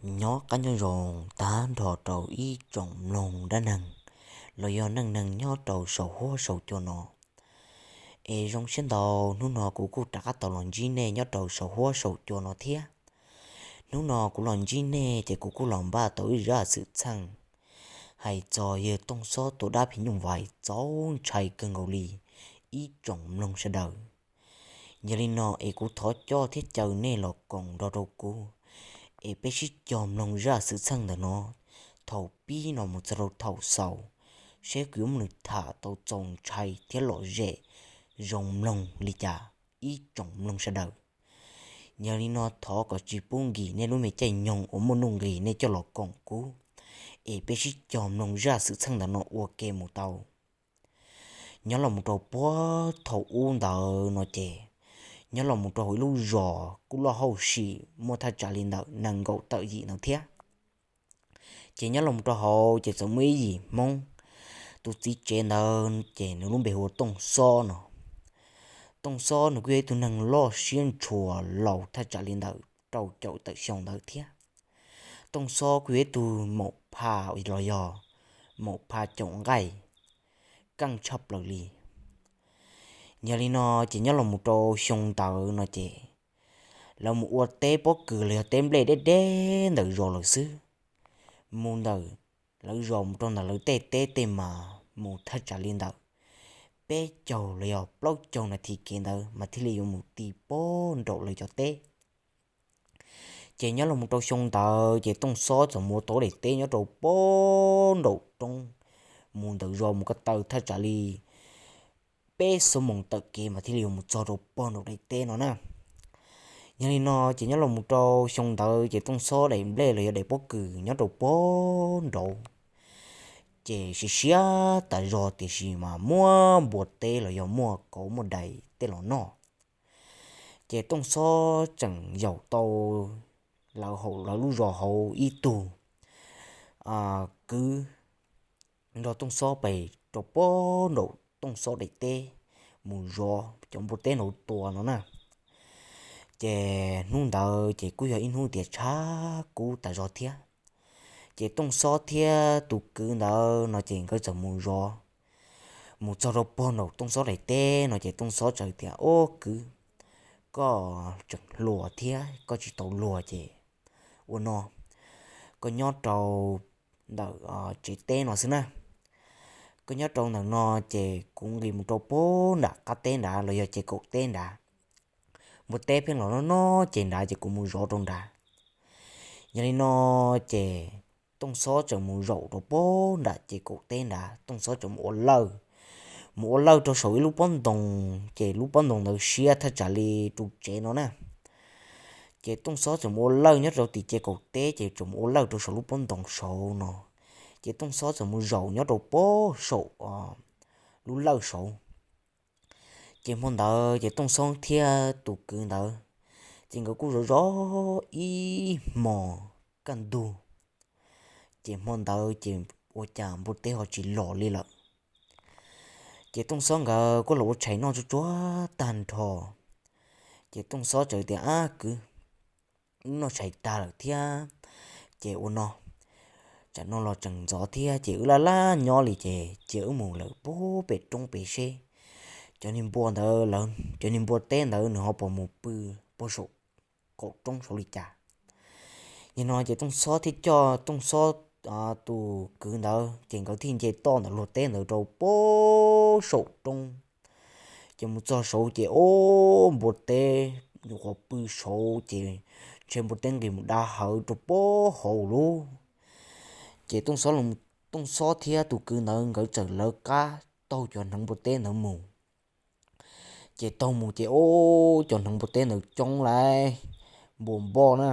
Nyob qab nyob zoo tag nrho rau ib tsoom mloog dab neeg los yog neej neeg nyob rau saum huab saum cua no. Es zoo siab ntau, hnub no kuv kuj rov qab tau los ntsib nej nyob rau saum huab saum cua no thiab. Hnub no kuv los ntsib nej ces kuv kuj los npaj tau ib zaj xwm txheej hais txog yawg Tooj Xob tua dab phim nyuj vais txaus ntshai kawg nkaus li ib tsoom mloog sawv daws. Yog li no es kuv thov coj thiab caw nej los koom nrog rau kuv es peb sib cog mloog zaj xwm txheej ntawm no thaum pib no mus txog rau thaum xaus, seb kuv yuav muab nws tham tau txaus ntshai thiab lom zem zoo mloog li cas ib tsoom mloog sawv daws. Yog li no thov kom tsis pub nkim nej lub me caij nyoog uas muaj nuj nqis nej coj los koom kuv es peb sib cog mloog zaj xwm txheej ntawm no ua ke mus tau. Nyob los mus rau puag thaum ub ntawd no ces, nyob los mus rau hauv ib lub zos kuj loj hauj sim muaj thaj tsam li ntawm nees nkaum tawm yim ntawd thiab. Ces nyob los mus rau hauv ces txawm muaj ib yim Hmoob, tus txiv tsev ntawd ces nws lub npe hu ua Tooj Xob no. Tooj Xob nws kuj yog ib tug neeg loj siab ntshua laus thaj tsam li ntawm rau caum tawm xyoo ntawd thiab. Tooj Xob kuj yog ib tug maum pha los yog maum pha caum nqaij keej tshaj plaws li. Yog li no ces nyob los mus rau xyoo ntawd no ces lawv mus ua teb pob kws los yog teb nplej deb deb ntawm zos lawm xwb. Mus ntawm lawv zos mus rau ntawm lawv tej teb tej mas mus thaj tsam li ntawm peb caug los yog plaub caug nas this kev ntawd mas thiaj li yuav mus ti pob nraum lawv cov teb. Ces nyob los mus rau xyoo ntawd ces Tooj Xob txawm mus ua tau daim teb nyob rau pob nraum roob, mus ntawm zos mus ko taw thaj tsam li peb xuab moos tawm kev mas thiaj li yuav mus txog rau pob nraum daim teb no na. Yog li no ces nyob los mus rau xyoo ntawd ces Tooj Xob daim nplej los yog daim pob kws nyob rau pob nraud ces siav siav tas zog tiam sis mas muaj npua teb los yog muaj kauv muaj dais tej los noj. Ces Tooj Xob tseem yaum tau lawv hauv lawv lub zos hauv ib tug kwv nrog Tooj Xob pem rau pob nraum Tooj Xob daim teb mus zov cov npua teb nraud tua no na. Ces hnub ntawd ces kuj yog ib hnub tias tshav kub tas zog thiab. Ces Tooj Xob thiab tus kwv ntawd no ces nkawd txawm mus zov, mus txog rau pob nraum Tooj Xob daim teb no ces Tooj Xob txawm tias, Ob kwv, koj tseem hluas thiab koj tsis tau luag ces ua no, koj nyob rau ntawm tsev teb no xwb na. Koj nyob rau ntawm no ces kuv nqis mus rau pob nram qab teb nrad los yog ces kaum teb nrad. Npua teb pheej los noj noj ces nrad ces kuv mus zov rau nrad. Yog li no ces Tooj Xob txawm mus zaum rau pob nram ces kaum teb nrad, Tooj Xob txawm mus ua lawj, mus ua lawj rau saum ib lub pob ntoo, ces lub pob ntoo ntawd siab thaj tsam li ru tsev no na. Ces Tooj Xob txawm mus ua lawj nyob rau tim ces kaum teb ces txawm mus ua lawj rau saum lub pob ntoo saud no. Ces Tooj Xob txawm mus zaum nyob rau pob saum lub lawj saud. Ces hmo ntawd ces Tooj Xob thiab tus kwv ntawd ces nkawd kuj zov zov ib hmo kaj ntug. Ces hmo ntawd ces ua cas npua teb ho tsis los li lawm. Ces Tooj Xob nkawd kuj los ua tshais noj tsuag tsuag tag nrho. Ces Tooj Xob txawm tias, Ab kwv, wb noj tshais tag lawm thiab, ces ua no, tsam no los tseem ntxov thiab ces wb laj laj nyob li ces cia wb mus lawm puag pem roob pem seb cov niag npua ntawd, cov niag npua teb ntawd nws ho puas mus pw puag saum qaum roob saud li cas. Nim no ces Tooj Xob thiaj coj Tooj Xob tus kwv ntawd ces nkawd thiaj nce toj ntawm luag teb ntawd rau puag saum roob. Ces mus txog saud ces ob npua teb nyuam qhuav pw saud ces ntshe npua teb nqis mus da hawv rau puag hauv lawm. Ces Tooj Xob thiab tus kwv ntawd nkawd txawm lawv qab taug cov hneev npua teb ntawd mus. Ces taug mus ces ob cov hneev npua teb ntawd coob lawm, npua npoj na.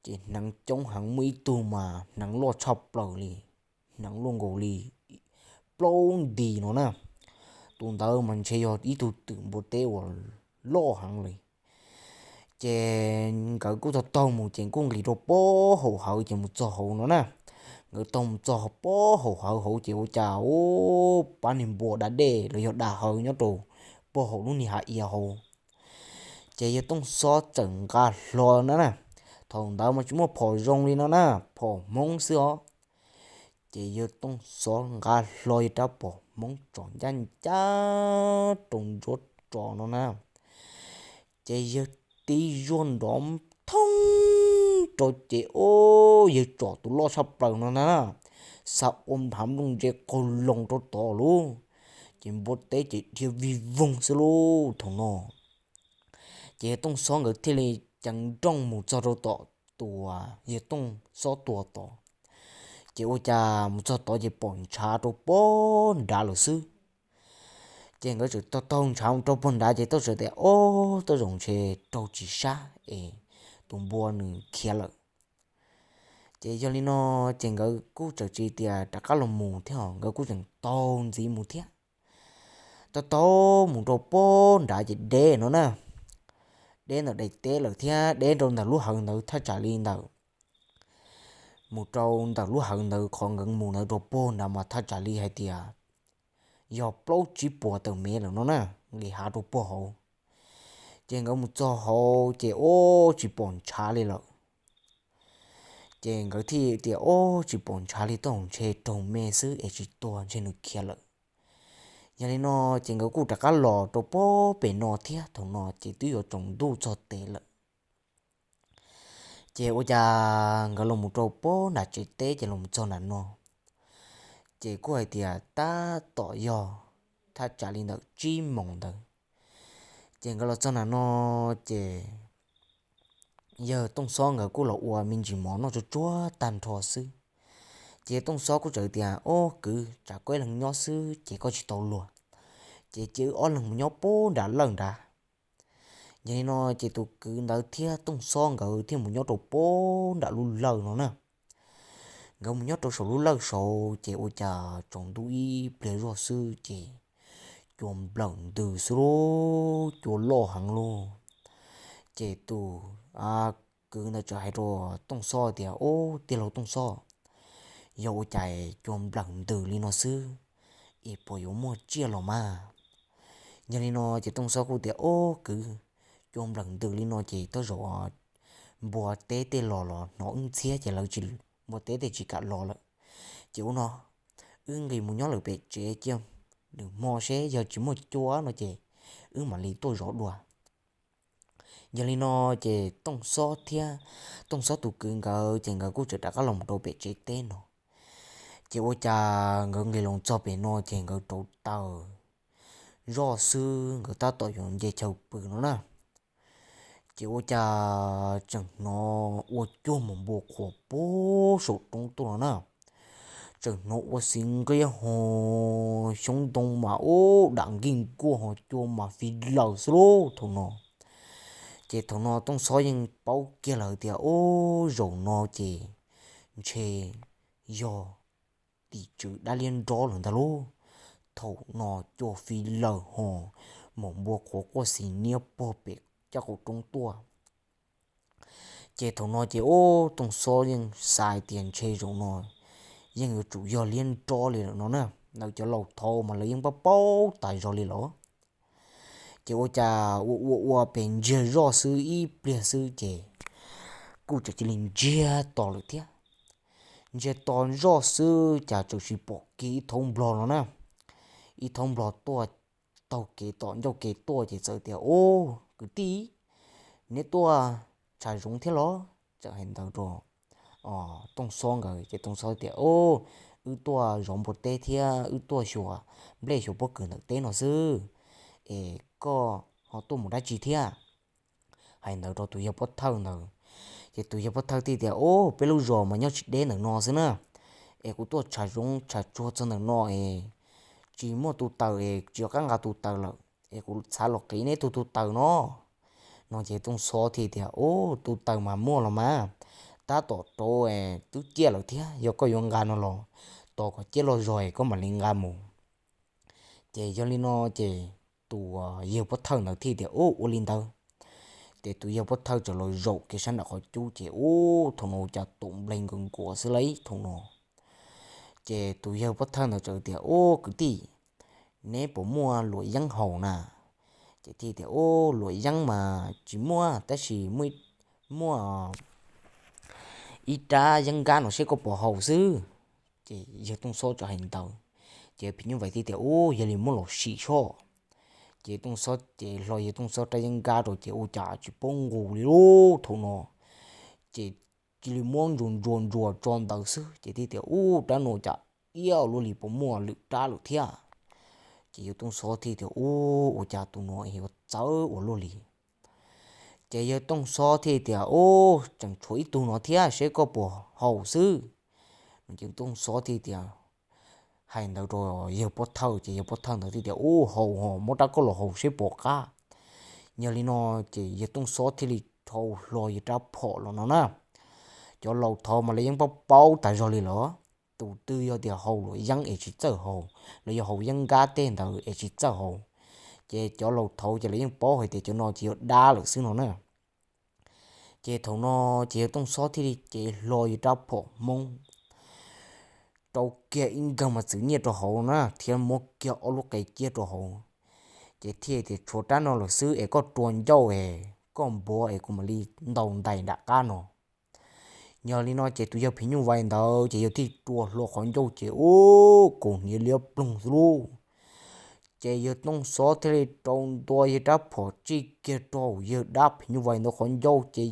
Ces hneev coob heev, muaj ib tug mas hneev loj tshaj plaws li, hneev luaj nkaus li plaub nti no na. Tus ntawd mas ntshe yog ib tug twm npua teb uas loj heev li. Ces nkawd kuj taug taug mus ces kuj nqis rau puag hauv hawv ces mus txog hauv no na. Nkawd taug mus txog puag hauv hawv hauv ces ua cas ub, pab niag npua da dej los yog da hawv nyob rau puag hauv lub niag hav iav hauv. Ces yawg Tooj Xob txawm nqa hlo na na, Thaum ntawd mas tsis muaj phom zoo li no na, phom Hmoob xwb os. Ces yawg Tooj Xob nqa hlo yawg rab phom Hmoob tso ncaj ncaj rau ntsuab tso no na. Ces yawg tib zuag nrov thoob rau ces o, yawg tsom tus loj tshaj plaws no na, xa ua nphav nplooj ntse qaug loo rau tod lub. Ces npua teb ces dhia vij voog xwb lub thaum no. Ces yawg Tooj Xob nkawd thiaj li ceev nrooj mus txog rau tom tus yawg Tooj Xob tua tod. Ces ua cas mus txog tod ces pom ntshav rau pog nrad lawm xwb. Ces nkawd txawm taug taug ntshav mus rau pog nrad ces Tooj Xob tias, Ob, tej zaum ntshe raug tsis sab es tus npua nws khiav lawm. Ces yog li no ces nkawd kuj txawm tsis tias rov qab los mus thiab, nkawd kuj tseem taug ntxiv mus thiab. Taug taug mus rau pog nrad ces deb no na, deb ntawm daim teb lawm thiab deb rau ntawm lub hawv ntawd thaj tsam li ntawm, mus rau ntawm lub hawv ntawd qhov nkawd mus ntawd rau pog nrad mas thaj tsam li hais tias yog plaub tsib puas tawm mev lawm no na, nqis hav rau pog hauv. Ces nkawd mus txog hauv ces ob, tsis pom ntshav li lawm. Ces nkawd thiaj tias, Ob, tsis pom ntshav li, tej zaum ntshe raug me xwb es tsis tuag, ntshe nws khiav lawm. Yog li no ces nkawd kuj rov qab los rau pog pem no thiab, thaum no ces twb yuav tsaus ntuj txog tes lawm. Ces ua cas nkawd los mus rau pog nram tsev teb ces los txog nram no, ces kuj hais tias tab tom yog thaj tsam li ntawm tsib moos ntawd. Ces nkawd los txog nram no ces yawg Tooj Xob nkawd kuj los ua me ntsis mov noj tsuag tsuag tag nrho xwb. Ces Tooj Xob kuj txawm tias, Ob kwv, tsam koj ib leeg nyob xwb ces koj tsis tau luag, ces cia wb ob leeg mus nyob pog nram lawj nrad. Yog li no ces tus kwv ntawd thiab Tooj Xob nkawd thiaj mus nyob rau pog nram lub lawj no na. Nkawd mus nyob rau saum lub lawj saud ces ua cas tsaus ntuj ib pliag zoj xwb ces cua nplawm ntws xwb lauj, cua loj heev lauj. Ces tus kwv ntawd txawm hais rau Tooj Xob tias, Ob, tij laug Tooj Xob, yog ua cas cua nplawm ntws li no xwb, es puas yuav muaj tsiaj los mas? Yog li no ces Tooj Xob kuj tias, Ob kwv, cua nplawm ntws li no ces tej zaum npua teb tej los los hnov wb ntxhiab ces lawv tsis, npua teb tej tsis kam los lawm. Ces ua no, wb nqis mus nyob lawm pem tsev cia nws hmo seb, yog tsis muaj cua no ces wb mam li tuaj zov dua. Yog li no ces Tooj Xob thiab Tooj Xob tus kwv nkawd ces nkawd kuj txawm rov qab los mus rau pem tsev teb no. Ces ua cas nkawd nqis los txog pem no ces nkawd rauv taws zoj xwb, nkawd tab tom yuav nce chaw pw no na, ces ua cas tseem hnov ua cuag mus npua qhuav puag saum roob tuaj no na. Tseem hnov ua xiv nqiab ho xyoob ntoo mas ub dam nkij nkuaj ho cua mas fi laws xwb lauj thaum no. Ces thaum no Tooj Xob yeej paub kiag lawm tias ub zaum no ces ntshe yog tim tswv dab liab nrob lawm ntag lauj. Thaum no cua fi laws ho mus npua qhuav quaj xis niab puag pem caj qaum roob tuaj. Ces thaum no ces ub Tooj Xob yeej xav hais tias ntshe zaum no yeej yuav tsum yog liab nrob li lawm no na. Lawv cov laus thaud mas lawv yeej paub paub tas zog li los. Ces ua cas ua ua ua pes ntsiag zoj xwb ib pliag xwb ces kuj txawm cia li ntsiag to lawm thiab. Ntsiag to zoj xwb cas txawm sis pom kiag ib thaub nplog no na. Ib thaub nplog tuaj taug kev tom ncauj kev tuaj ces txawm tias, Ub kwv tij, neb tuaj tshav zoov thiab los? Txawm hais ntawd rau Tooj Xob nkawd ces Tooj Xob tias, Ub, wb tuaj zov npua teb thiab wb tuaj xyuas nplej xyuas pob kws ntawm teb no xwb, es koj ho tuaj mus dab tsi thiab? Hais ntawd rau tus yawg pov thawj ntawd. Ces tus yawg pov thawj thiaj tias, Ub, peb lub zos mas nyob tsis deb ntawm no xwb na, es kuv tuaj tshav zoov tshav tsuag txog ntawm no es tsis muaj tus taws es tsis yog qab nqa tus taws lawm, es kuv xav los qiv neb tug tus taws no. No ces Tooj Xob thiaj tias, Ub, tus taws mas muaj los mas, tab tom rauv twb ciaj lawm thiab, yog koj yuav nqa no los tos kom ciaj loj zog es koj mam li nqa mus. Ces yog li no ces tus yawg pov thawj ntawd thiaj tias, Ub, ua li ntawd. Ces tus yawg pov thawj txawm los zaum kiag sab nram qhov cub ces ub thaum no cas tus nplej nkaus nkuav xwb lauj thaum no. Ces tus yawg pov thawj ntawd txawm tias, Ub kwv tij, neb puas muaj luam yeeb haus na? Ces thiaj tias, Ub, luam yeeb mas tsis muaj tab sis muaj, muaj ib rab yeeb nkab no seb koj puas haus xwb. Ces yawg Tooj Xob txawm hais ntawd, ces phim nyuj vais thiaj tias, Ub, yog li muab los sim soj. Ces Tooj Xob ces hlo yawg Tooj Xob rab yeeb nkab rau ces ua cas tsis paub nqus li lub thaum no, ces cia li muab ntsuas ntsuas ntsuas tso ntawd xwb ces thiaj tias, Ub, rab no cas iab ua luaj li, puas muaj lwm rab lawm thiab? Ces yawg Tooj Xob thiaj tias, Ub, ua cas tus no yuav txawv ua luaj li? Ces yawg Tooj Xob thiaj tias, Ub, tseem tshuav ib tug no thiab, seb koj puas haus xwb. Yawg Tooj Xob thiaj tias, hais ntawd rau yawg pov thawj ces yawg pov thawj ntawd thiaj tias, Ub, haus ho, muab rab koj los haus seb puas qab. Yog li no ces yawg Tooj Xob thiaj li dhau hlo yawg rab phom los no na. Cov laus thaud mas lawv yeej paub paub tas zog li los, tus twg yog tias haus luam yeeb es tsis txawj haus, los yog haus yeeb nkab tej ntawd es tsis txawj haus, ces cov laus thaud ces lawv yeej paub hais tias cov no ces yog dab lawm xwb no na. Ces thaum no ces yawg Tooj Xob thiaj li cev hlo yawg rab phom hmoob, rau kiag ib nkawg mas txwv nyiaj rau hauv na, thiab muab kiag ob lub qe ciab rau hauv. Ces thiaj tias, Tshuav rab no lawm xwb es koj rua ncauj es koj npuav es kuv mam li ntaus ntais nram qab no. Yog li no ces tus yawg phim nyuj vais ntawd ces yawg thiaj rua hlo qhov ncauj ces ub, kaus hniav liab ploog xwb lauj. Ces yawg Tooj Xob thiaj li rau ntua yawg rab phom tsij kiag rau yawg dab phim nyuj vais ntawd qhov ncauj ces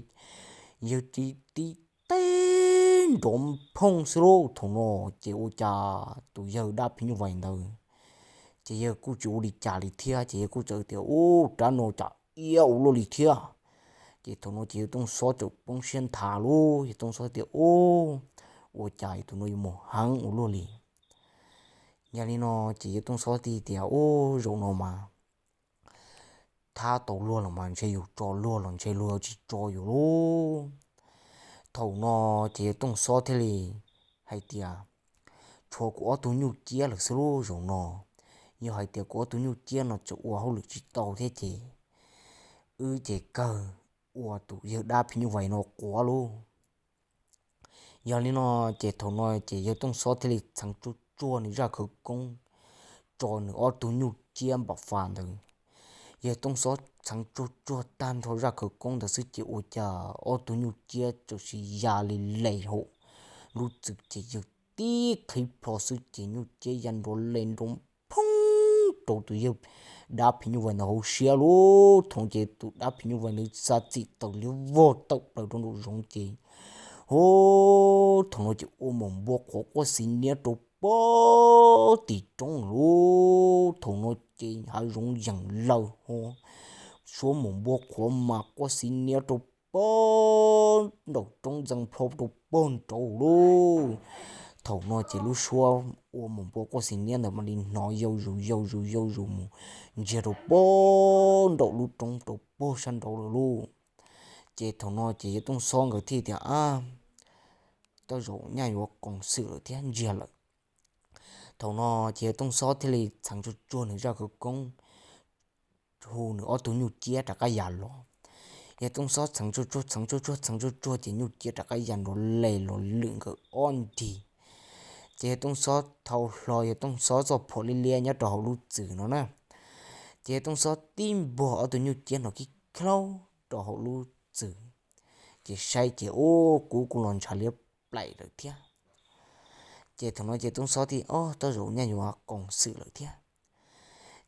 yawg tib tib teb nrov phooj xwb lauj. Thaum no ces ua cas tus yawg dab phim nyuj vais ntawd ces yawg kuj tsis ua li cas li thiab ces yawg kuj txawm tias, Ub, rab no cas iab ua luaj li thiab? Ces thaum no ces yawg Tooj Xob txawm poob siab nthav lauj, yawg Tooj Xob tias, Ub, ua cas tus no yuav mus heev ua luaj li? Yog li no ces yawg Tooj Xob thiaj tias, Ub, zaum no mas thab tau luag los mas ntshe yus tso luag los ntshe luag tsis tso yus lauj. Thaum no ces yawg Tooj Xob thiaj li hais tias, Tshuav kuv ob tug nyuj ciab lawm xwb lauj, zaum no yog hais tias kuv ob tug nyuj ciab no tseem ua hauj lwm tsis tau thiab ces wb ces kawg ua tus yawg dab phim nyuj vais no quav lauj. Yog li no ces thaum no ces yawg Tooj Xob thiaj li txheev tsuag tsuag nws zaj khawv koob tso nws ob tug nyuj ciab npam fas ntawd. Yawg Tooj Xob txheev tsuag tsuag tag nrho zaj khawv koob ntawd xwb ces ua cas ob tug nyuj ciab txawm sis ya li les hauv lub txwm ces yawg tib qhib plho xwb ces nyuj ciab ya nrov les nrov phooj rau tus yawg dab phim nyuj vais ntawd hauv siab lauj. Thaum ces tus dab phim nyuj vais ntawd xa txim tawm liab vog tawm plaws rau nraum zoov ces, hu, thaum no ces ua mus npua qhuav quaj xiv niab rau pag tim roob lauj. Thaum no ces hav zoov yees lawm ho, suab mus npua qhuav mas quaj xiv niab rau pag nraum roob ntxees plho rau pag nraud lauj. Thaum no ces lub suab ua mus npua quaj xiv niab ntawd mam li hnov yau zus yau zus yau zus mus ntsiag rau pag nraum lub roob rau pag sab nraud lawm lauj. Ces thaum no ces yawg Tooj Xob nkawd thiaj tias, Ab, tej zaum nyaj yuav qoos xwm lawm thiab ntsiag lawm. Thaum no ces yawg Tooj Xob thiaj li txheev tsuag tsuag nws zaj khawv koob hu nws ob tug nyuj ciab rov qab ya los. Yawg Tooj Xob txheev tsuag tsuag txheev tsuag tsuag txheev tsuag tsuag ces nyuj ciab rov qab ya nrov les los lwm nkawd ob nrig. Ces yawg Tooj Xob thau hlo yawg Tooj Xob txoj phom liab liab nyob rau hauv lub txwm no na. Ces yawg Tooj Xob tib npuag ob tug nyuj ciab no kib klaub rau hauv lub txwm, ces saib ces ub, kub kuj los ntshav liab plaim lawm thiab. Ces thaum no ces Tooj Xob thiaj, Ob, tej zaum nyaj yuav qoos xwm lawm thiab.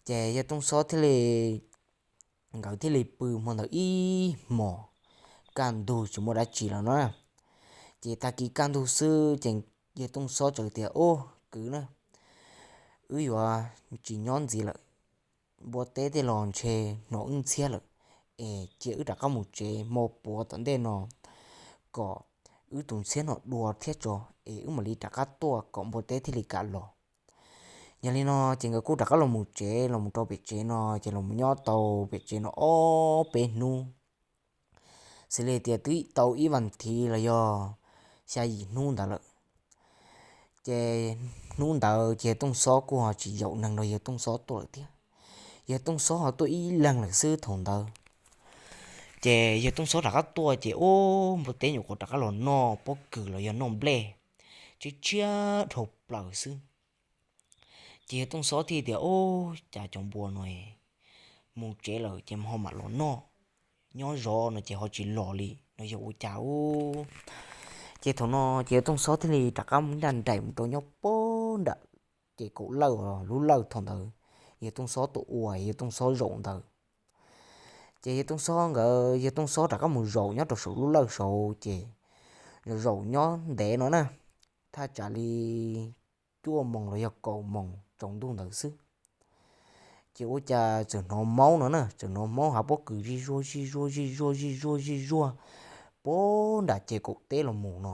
Ces yawg Tooj Xob thiaj li, nkawd thiaj li pw hmo ntawd ib hmos, kaj ntug tsis muaj dab tsi lawm na. Ces tag kis kaj ntug xwb ces yawg Tooj Xob txawm tias, Ub, kwv na, wb yuav tsis nyob ntxiv lawm, npua teb tej los ntshe hnov wb ntxhiab lawm, es cia wb rov qab mus tsev, hmo puav tom ntej no kom wb tus ntxhiab no dua thiab tso, es wb mam li rov qab tuaj kom npua teb thiaj li kam los. Yog li no ces nkawd kuj rov qab los mus tsev, los mus rau pem tsev no ces los mus nyob tau pem tsev no ob peb hnub, xws li tias twb tau ib vas thiv los yog xya yim hnub ntawd lawm. Ces hnub ntawd ces yawg Tooj Xob kuj ho tsis yaum neeg nrog yawg Tooj Xob tuaj lawm thiab. Yawg Tooj Xob ho tuaj ib leeg lawm xwb thaum ntawd. Ces yawg Tooj Xob rov qab tuaj ces ub, npua teb nyuam qhuav rov qab los noj pob kws los yog noj nplej, tshiab tshiab dhau plaws xwb. Ces yawg Tooj Xob thiaj tias, Ub, cas cov npua no mus tsev lawm ces ho mam los noj, nyob zov no ces ho tsis los li no yog ua cas ub. Ces thaum no ces yawg Tooj Xob thiaj li rov qab mus nraj nraim mus rau nyob puag nram ces kaum lawj, lub lawj thaum ntawd yawg Tooj Xob tuaj ua yawg Tooj Xob zaum ntawd. Ces yawg Tooj Xob nkawd, yawg Tooj Xob rov qab mus zaum nyob rau saum lub lawj saud ces zaum nyob ntev no na, thaj tsam li cuaj moos los yog kaum moos tsaus ntuj ntawd xwb. Ces ua cas txawm hnov maub no na, txawm hnov maub hav pob kws zij zuag zij zuag zij zuag zij zuag zij zuag puag nram ces kaum teb los mus no.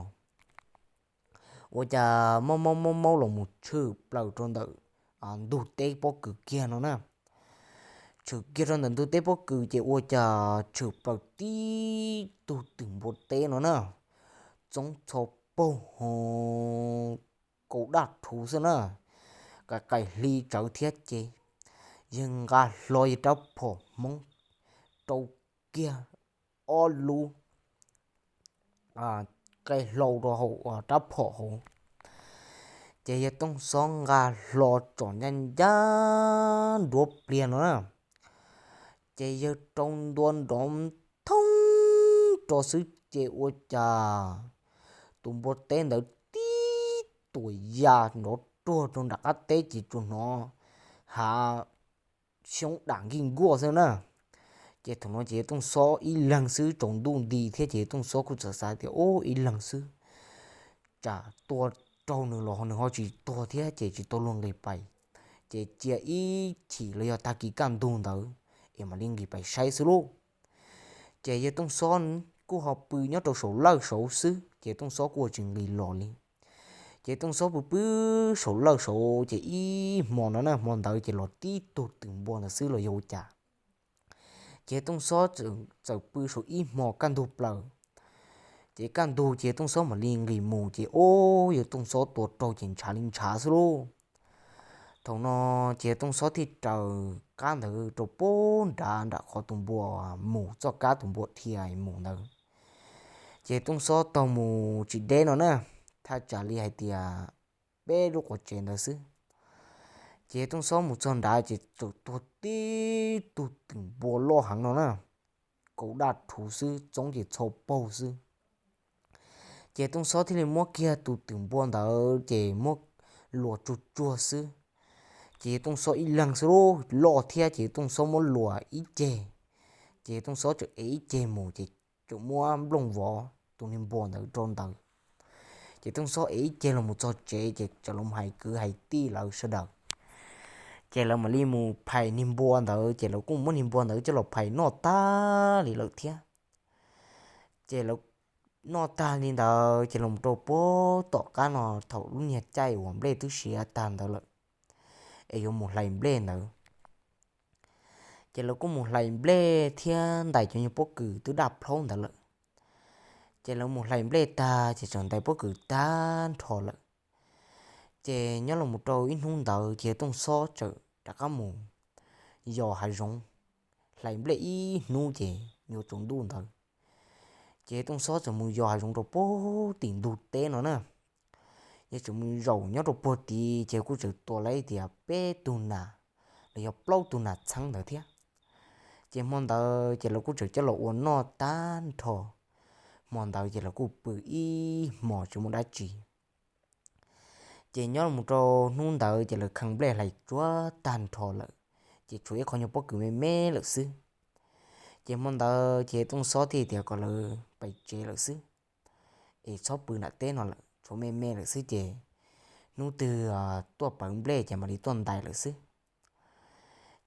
Ua cas maub maub maub maub los mus tshwm plaws rau ntawm ntug teb pob kws kiag no na. Tshwm kiag rau ntawm ntug teb pob kws ces ua cas tshwm plaws tib tug twm npua teb no na, txoov txho paug ho kaus daj rhuv xwb na, qais qais hli tsawv thiab ces yawg nqa hlo yawg rab phom hmoob rau kiag ob lub qe hlau rau hauv rab phom hauv. Ces yawg Tooj Xob nqa hlo tsom ncaj ncaj nruab pliag no na, ces yawg rau ntua nrov thoob rau xwb ces ua cas tus npua teb ntawd tib tuam ya nrov ruag rau nram qab teb ces tsuas hnov hav xyoob dam nkij nkuaj xwb na. Ces thaum no ces yawg Tooj Xob ib leeg xwb, tsaus ntuj nti thiab ces yawg Tooj Xob kuj txawm xav tias, Ub, ib leeg xwb, tsam tua raug nws los nws ho tsis tuag thiab ces tsis tau luag nqis pais, ces cia ib chim los yog tag kis kaj ntug ntawd es mam li nqis pais saib xwb lauj. Ces yawg Tooj Xob kuj ho pw nyob rau saum lawj saud xwb ces Tooj Xob kuj ua tsis nqis los li. Ces Tooj Xob pw pw saum lawj saud ces ib hmo no na, hmo ntawd ces los tib tug twm npua ntawd xwb los yog ua cas. Ces Tooj Xob txawm pw saum ib hmo kaj ntug plaws. Ces kaj ntug ces Tooj Xob mam li nqis mus ces ub, yawg Tooj Xob tua raug ces ntshav li ntshav xwb lauj. Thaum no ces Tooj Xob thiaj raws qab ntawd rau puag nrad nram qhov tus npua mus, txoj kab tus npua dhia mus ntawd. Ces Tooj Xob taug mus tsis deb no na, thaj tsam li hais tias peb lub quav tsev ntawd xwb. Ces Tooj Xob mus txog nrad ces txawm tuag tib tug twm npua loj heev no na, kaus daj rhuv xwb, txoov ces txho paug xwb. Ces Tooj Xob thiaj li muab kiag tus twm npua ntawd ces muab luas tsuag tsuag xwb. Ces Tooj Xob ib leeg xwb lauj, loj thiab ces Tooj Xob muab luas ib ceg, ces Tooj Xob txawm ev ib ceg mus ces txawm muab nplooj vov tus niag npua ntawd rau ntawd. Ces Tooj Xob ev ib ceg los mus txog tsev ces txawm los hais kwv hais tij lawv sawv daws. Ces lawv mam li mus phais niag npua ntawd ces lawv kuj muab niag npua ntawd coj los phais noj tag li lawm thiab. Ces lawv noj tag li ntawd ces los rau puag tom qab no thaum lub niag caij uas nplej twb siav tag ntawd lawm es yuav mus hlais nplej ntawd. Ces lawv kuj mus hlais nplej thiab ntais cov nyuag pob kws twb daj plhaub ntawd lawm. Ces lawv mus hlais nplej tag ces tseem ntais pob kws tag nrho lawm. Ces nyob los mus rau ib hnub ntawd ces Tooj Xob txawm rov qab mus yos hav zoov, hlais nplej ib hnub ces yuav tsaus ntuj ntawd. Ces Tooj Xob txawm mus yos hav zoov rau puag tim ntug teb no na. Yog tseem mus zaum nyob rau puag tid ces kuj txawm tua lawm tias peb tug nas los yog plaub tug nas txheeb ntawd thiab. Ces hmo ntawd ces lawv kuj txawm coj los ua noj tag nrho. Hmo ntawd ces lawv kuj pw ib hmos tsis muaj dab tsi. Ces nyob los rau hnub ntawd ces lawv kheev nplej hlais tsuav tag nrho lawm, ces tshuav ib qho nyuag pob kws me me lawm xwb. Ces hmo ntawd ces Tooj Xob thiaj tias kom lawv pais tsev lawm xwb, es txhob pw nram teb no lawm, tshuav me me lawm xwb ces hnub twg tuaj pawv nplej ces mam li tuaj ntais lawm xwb.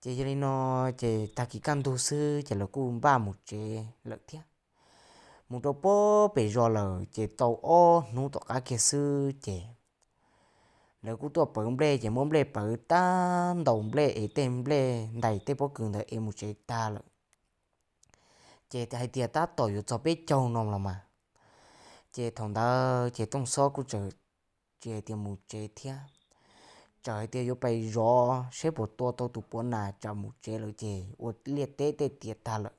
Ces yog li no ces tag kis kaj ntug xwb ces lawv kuj npaj mus tsev lawm thiab. Mus rau puag pem zos lawm ces tau ob hnub tom qab kiag xwb ces lawv kuj tuaj pawv nplej ces muab nplej pawv tag ntaus nplej es tej nplej ntais tej pob kws ntawd es mus tsev tag lawm. Ces hais tias tab tom yuav txog peb caug no los mas. Ces thaum ntawd ces Tooj Xob kuj txawm tsis hais tias mus tsev thiab, txawm hais tias yuav pais zov seb puas tua tau tus puav nas tsam mus tsev lawm ces ua liaj teb tej tiav tag lawm,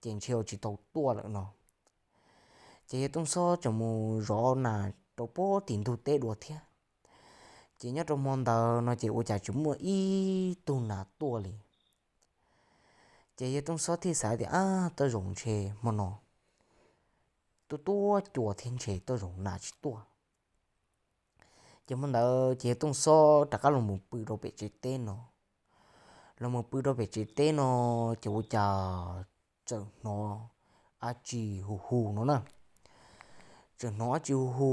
ces ntshe ua tsis tau tuaj lawm no. Ces yawg Tooj Xob txawm mus zov nas rau puag tim ntug teb dua thiab. Ces nyob rau hmo ntawd no ces ua cas tsis muaj ib tug nas tuaj li. Ces yawg Tooj Xob thiaj xav tias, Ab, tej zaum ntshe hmo no tuaj tuaj cua thiab ntshe tuaj zaum nas tsis tuaj. Ces hmo ntawd ces yawg Tooj Xob rov qab los mus pw rau pem tsev teb no. Los mus pw rau pem tsev teb no, ces ua cas txawm hnov dab tsi hu hu no na. Txawm hnov dab tsi hu hu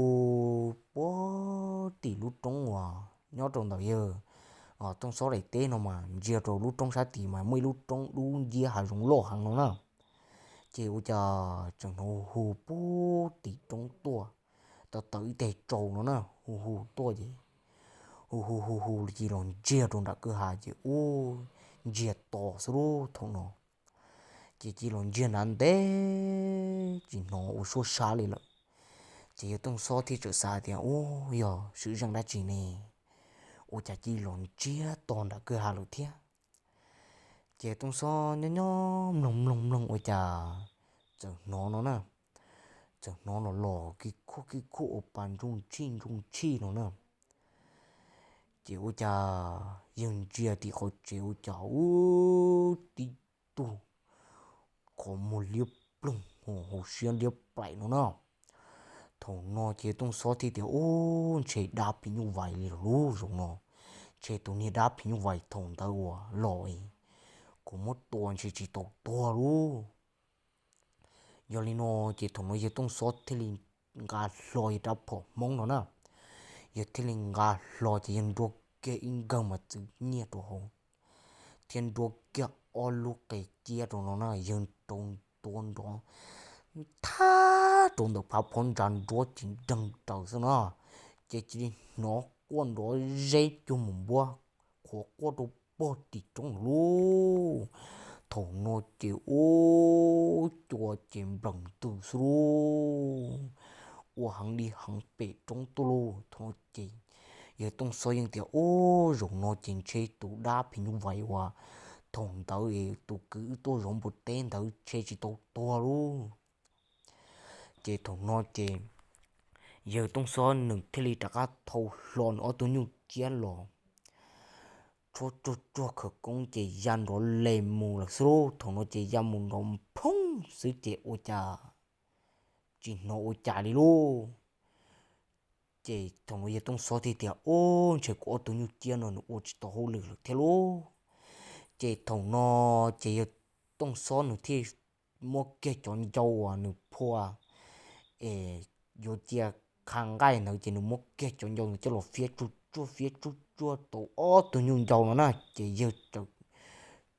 puag tim lub roob uas nyob rau ntawm yawg Tooj Xob daim teb no mas ntsia rau lub roob sab tid mas muaj ib lub roob dub nciab hav zoov loj heev no na. Ces ua cas txawm hnov hu hu puag tim roob tuaj, tau tawm ib teg tsau no na, hu hu tuaj ces hu hu hu hu cia los ntsiag rau nram kwj ha ces ub, ntsiag to xwb lub thaum no. Ces cia los ntsiag nrad ntev tsis hnov ua suab sab li lawm. Ces yawg Tooj Xob thiaj txawm xav tias ub, yog swm zeej dab tsi ne, ua cas cia los ntsiag to nram kwj ha lawm thiab. Ces Tooj Xob nyob nyob mloog mloog mloog ua cas txawm hnov no na, txawm hnov los los kij khuj kij khuj ua pa ntsuj tshij ntsuj tshij no na. Ces ua cas yawg ntsia tim qhov tsev ua cas ub, tib tug qhov muag liab ploog, hauv siab liab plaim no na. Thaum no ces Tooj Xob thiaj tias ub, ntshe dab phim nyuj vais li los lub zaum no, ntshe tus niag dab phim nyuj vais thaum ntawd uas los kuv muab tua ntshe tsis tau tuag lub. Yog li no ces thaum no yawg Tooj Xob thiaj li nqa hlo yawg rab phom Hmoob no na. Yawg thiaj li nqa hlo ces yawg nruab kiag ib nkawg mas txwv nyiaj rau hauv, thiab nruab kiag ob lub qe ciab rau no na, yawg rau ntua nrov thab rau ntawm phab phab ntsa nruab ces nreeg raws xwb no. Ces cia li hnov quaj nrov zeb cuag mus npua qhuav quaj rau pog tim roob lawm lub. Thaum no ces ub, cua ces nplees ntws xwb lub, ua heev li heev pem roob tuaj lub. Thaum no ces yawg Tooj Xob yeej tias ub, zaum no ces ntshe tus dab phim nyuj vais uas thaum ntawd tus kwv wb tuaj zov npua teb ntawd ntshe tsis tau tuag lub. Ces thaum no ces yawg Tooj Xob nws thiaj li rov qab thau hlo nws ob tug nyuj ciab los, tshuab tsuag tsuag khawv koob ces ya nrov le mus lawm xwb lub. Thaum no ces ya mus nrov phooj xwb ces ua cas tsis hnov ua cas li lub. Ces thaum no yawg Tooj Xob thiaj tias ub, ntshe kuv ob tug nyuj ciab no nws ua tsis tau hauj lwm lawm thiab lub. Ces thaum no ces yawg Tooj Xob nws thiaj muab kiag cov ncau uas nws phua es yuav cia qha nqaij ntawd ces nws muab kiag cov ncau ntawd coj los fiab tsuj tsuag fiab tsuj tsuag tau ob tug nyuj ncau no na. Ces yawg txawm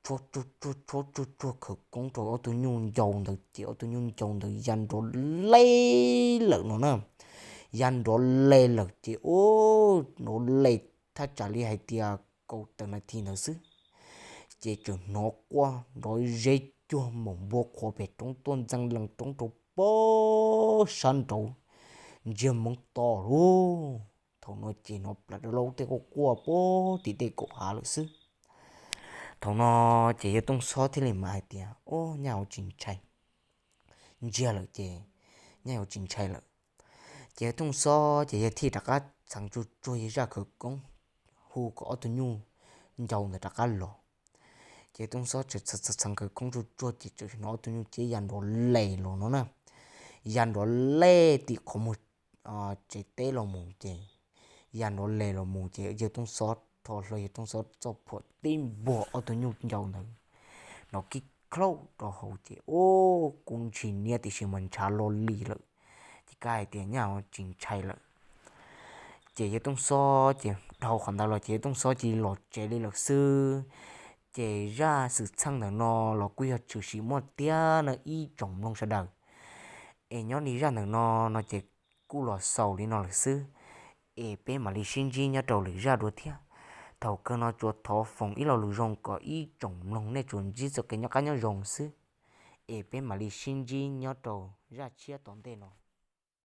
tshuab tsuj tsuag tshuab tsuj tsuag khawv koob rau ob tug nyuj ncau ntawd ces ob tug nyuj ncau ntawd ya nrov le lawm no na. Ya nrov le lawm ces ub, nrov le thaj tsam li hais tias kaum tawm nas this ntawd xwb, ces txawm hnov quaj nrov zeb cuag mus npua qhuav pem roob tuaj ntxeev lees roob rau pog sab nraud ntsiag hmoov to lub. Thaum no ces hnov plaws dawb laub tej quaj quaj pog tim tej kaum hav lawm xwb. Thaum no ces yawg Tooj Xob thiaj li mam hais tias ub, nyaj yuav tsis ntshai, ntsiag lawm ces nyaj yuav tsis ntshai lawm. Ces yawg Tooj Xob ces yawg thiaj rov qab txheev tsuag tsuag yawg zaj khawv koob hu kom ob tug nyuj ncau ntawd rov qab los. Ces yawg Tooj Xob txheev khawv koob tsuag tsuag ces txawm hnov ob tug nyuj ciab ya nrov le los no na. Ya nrov le tim qhov muag tsev teb los mus ces ya nrov le los mus ces yawg Tooj Xob rho hlo yawg Tooj Xob txoj phuam tib npuag ob tug nyuj ncau ntawd nrov kib klaub rau hauv ces ub, kub ntshis niab tiam sis mas ntshav lo lim lawm, ces kuj hais tias nyaj yuav tsis ntshai lawm. Ces yawg Tooj Xob ces dhau qhov ntawd los ces yawg Tooj Xob cia li los tsev li lawm xwb. Ces zaj xwm txheej ntawm no los kuj yog tshwm sim muaj tiag no ib tsoom mloog sawv daws. Es nyob li zaj ntawm no no ces kuj los xaus li no lawm xwb. Es peb mam li sib ntsib nyob rau lwm zaj dua thiab. Thaum kawg no tsuas thov foom ib lo lus zoo kom ib tsoom mloog nej tsuas ntsib txoj kev nyob qab nyob zoo xwb. Es peb mam li sib ntsib nyob rau zaj tshiab tom ntej no.